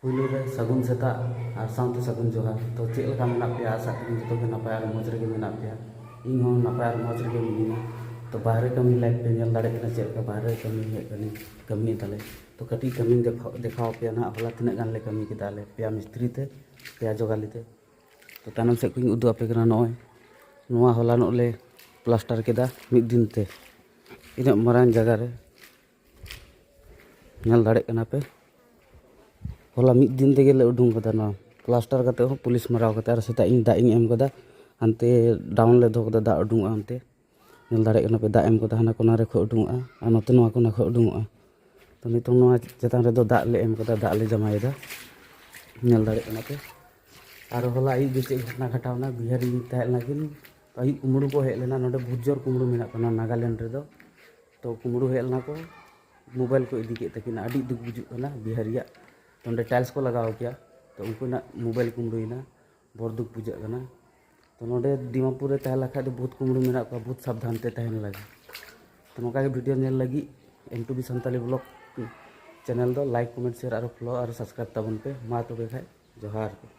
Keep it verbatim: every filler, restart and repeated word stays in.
ᱯᱩᱭᱞᱩ ᱨᱮ ᱥᱟᱹᱜᱩᱱ ᱥᱮᱛᱟᱜ ᱟᱨ ᱥᱟᱶᱛᱮ ᱥᱟᱹᱜᱩᱱ ᱡᱚᱦᱟᱨ᱾ ᱛᱚ ᱪᱮᱫ ᱞᱮᱠᱟ ᱢᱮᱱᱟᱜ ᱯᱮᱭᱟ? ᱟᱥᱟ ᱠᱚᱨᱮ ᱡᱚᱛᱚ ᱜᱮ ᱱᱟᱯᱟᱭ ᱟᱨ ᱢᱚᱡᱽ ᱨᱮᱜᱮ ᱢᱮᱱᱟᱜ ᱯᱮᱭᱟ᱾ ᱤᱧ ᱦᱚᱸ ᱱᱟᱯᱟᱭ ᱟᱨ ᱢᱚᱡᱽ ᱨᱮᱜᱮ ᱢᱤᱱᱟᱹᱧᱟ᱾ ᱛᱚ ᱵᱟᱦᱨᱮ ᱠᱟᱹᱢᱤ ᱞᱟᱭᱤᱯᱷ ᱯᱮ ᱧᱮᱞ ᱫᱟᱲᱮᱭᱟᱜ ᱠᱟᱱᱟ ᱪᱮᱫ ᱞᱮᱠᱟ ᱵᱟᱦᱨᱮ ᱠᱟᱹᱢᱤ ᱦᱮᱡ ᱠᱟᱹᱱᱟᱹᱧ, ᱠᱟᱹᱢᱤ ᱫᱟᱞᱮ᱾ ᱛᱚ ᱠᱟᱹᱴᱤᱡ ᱠᱟᱹᱢᱤᱧ ᱫᱮᱠᱷᱟᱣ, ᱫᱮᱠᱷᱟᱣ ᱟᱯᱮᱭᱟ ᱱᱟᱦᱟᱜ, ᱦᱚᱞᱟ ᱛᱤᱱᱟᱹᱜ ᱜᱟᱱ ᱞᱮ ᱠᱟᱹᱢᱤ ᱠᱮᱫᱟ ᱟᱞᱮ ᱯᱮᱭᱟ ᱢᱤᱥᱛᱨᱤ ᱛᱮ, ᱯᱮᱭᱟ ᱡᱚᱜᱟᱞᱤ ᱛᱮ᱾ ᱛᱚ ᱛᱟᱭᱱᱚᱢ ᱥᱮᱫ ᱠᱷᱚᱱᱤᱧ ᱩᱫᱩᱜ ᱟᱯᱮ ᱠᱟᱱᱟ᱾ ᱱᱚᱜᱼᱚᱭ ᱱᱚᱣᱟ ᱦᱚᱞᱟᱱᱚᱜ ᱞᱮ ᱯᱞᱟᱥᱴᱟᱨ ᱠᱮᱫᱟ ᱢᱤᱫ ᱫᱤᱱ ᱛᱮ, ᱤᱱᱟᱹᱜ ᱢᱟᱨᱟᱝ ᱡᱟᱭᱜᱟ ᱨᱮ᱾ ᱧᱮᱞ ᱫᱟᱲᱮᱭᱟᱜ ᱠᱟᱱᱟ ᱯᱮ, ᱦᱚᱞᱟ ᱢᱤᱫ ᱫᱤᱱ ᱛᱮᱜᱮ ᱞᱮ ᱩᱰᱩᱝ ᱠᱟᱫᱟ ᱱᱚᱣᱟ ᱯᱞᱟᱥᱴᱟᱨ ᱠᱟᱛᱮ ᱦᱚᱸ, ᱯᱩᱞᱤᱥ ᱢᱟᱨᱟᱣ ᱠᱟᱛᱮ᱾ ᱟᱨ ᱥᱮᱛᱟᱜ ᱤᱧ ᱫᱟᱜ ᱤᱧ ᱮᱢ ᱠᱟᱫᱟ, ᱦᱟᱱᱛᱮ ᱰᱟᱣᱩᱱ ᱞᱮ ᱫᱚᱦᱚ ᱠᱟᱫᱟ, ᱫᱟᱜ ᱩᱰᱩᱝᱚᱜᱼᱟ ᱦᱟᱱᱛᱮ᱾ ᱧᱮᱞ ᱫᱟᱲᱮᱭᱟᱜ ᱠᱟᱱᱟ ᱯᱮ, ᱫᱟᱜ ᱮᱢ ᱠᱟᱫᱟ, ᱦᱟᱱᱟ ᱠᱚᱱᱟ ᱨᱮ ᱠᱷᱚᱡ ᱩᱰᱩᱝᱚᱜᱼᱟ ᱟᱨ ᱱᱚᱛᱮ ᱱᱚᱣᱟ ᱠᱚᱱᱟ ᱠᱷᱚᱡ ᱩᱰᱩᱝᱚᱜᱼᱟ᱾ ᱛᱚ ᱱᱤᱛᱚᱝ ᱱᱚᱣᱟ ᱪᱮᱛᱟᱱ ᱨᱮᱫᱚ ᱫᱟᱜ ᱞᱮ ᱮᱢ ᱠᱟᱫᱟ, ᱫᱟᱜ ᱞᱮ ᱡᱟᱢᱟᱭᱮᱫᱟ, ᱧᱮᱞ ᱫᱟᱲᱮᱭᱟᱜ ᱠᱟᱱᱟ ᱯᱮ᱾ ᱟᱨ ᱦᱚᱞᱟ ᱟᱹᱭᱩᱵ ᱫᱚ ᱪᱮᱫ ᱜᱷᱚᱴᱚᱱᱟ ᱜᱷᱟᱴᱟᱣᱱᱟ, ᱵᱤᱦᱟᱨᱤ ᱛᱟᱦᱮᱸ ᱞᱮᱱᱟ ᱠᱤᱱ, ᱟᱹᱭᱩᱵ ᱠᱩᱢᱵᱽᱲᱩ ᱠᱚ ᱦᱮᱡ ᱞᱮᱱᱟ᱾ ᱱᱚᱰᱮ ᱵᱚᱦᱩᱛ ᱡᱳᱨ ᱠᱩᱢᱵᱽᱲᱩ ᱢᱮᱱᱟᱜ ᱠᱟᱱᱟ ᱱᱟᱜᱟᱞᱮᱱᱰ ᱨᱮᱫᱚ᱾ ᱛᱚ ᱠᱩᱢᱵᱽᱲᱩ ᱦᱮᱡ ᱞᱮᱱᱟ ᱠᱚ, ᱢᱳᱵᱟᱭᱤᱞ ᱠᱚ ᱤᱫᱤ ᱠᱮᱫ ᱛᱟᱹᱠᱤᱱᱟ᱾ ᱟᱹᱰᱤ ᱫᱩᱠ ᱵᱩᱡᱩᱜ ᱠᱟᱱᱟ ᱵᱤᱦᱟᱨᱤᱭᱟᱜ᱾ ᱛᱚ ᱚᱸᱰᱮ ᱴᱟᱭᱤᱞᱥ ᱠᱚ ᱞᱟᱜᱟᱣ ᱠᱮᱭᱟ, ᱛᱚ ᱩᱱᱠᱩᱱᱟᱜ ᱢᱳᱵᱟᱭᱤᱞ ᱠᱩᱢᱵᱽᱲᱩᱭᱮᱱᱟ, ᱵᱚᱲ ᱫᱩᱠ ᱵᱩᱡᱷᱟᱹᱜ ᱠᱟᱱᱟ᱾ ᱛᱚ ᱱᱚᱰᱮ ᱫᱤᱢᱟᱯᱩᱨ ᱨᱮ ᱛᱟᱦᱮᱸ ᱞᱮᱠᱷᱟᱡ ᱫᱚ ᱵᱚᱦᱩᱛ ᱠᱩᱢᱵᱽᱲᱩ ᱢᱮᱱᱟᱜ ᱠᱚᱣᱟ, ᱵᱚᱦᱩᱛ ᱥᱟᱵᱫᱷᱟᱱ ᱛᱮ ᱛᱟᱦᱮᱱ ᱞᱟᱜᱟᱜᱼᱟ᱾ ᱛᱚ ᱱᱚᱝᱠᱟ ᱜᱮ ᱵᱷᱤᱰᱤᱭᱳ ᱧᱮᱞ ᱞᱟᱹᱜᱤᱫ M two B Santali Vlog channel ᱫᱚ like, comment, share ᱟᱨ follow ᱟᱨ subscribe ᱛᱟᱵᱚᱱ ᱯᱮ᱾ ᱢᱟ ᱛᱚᱵᱮ ᱠᱷᱟᱡ ᱡᱚᱦᱟᱨ ᱜᱮ᱾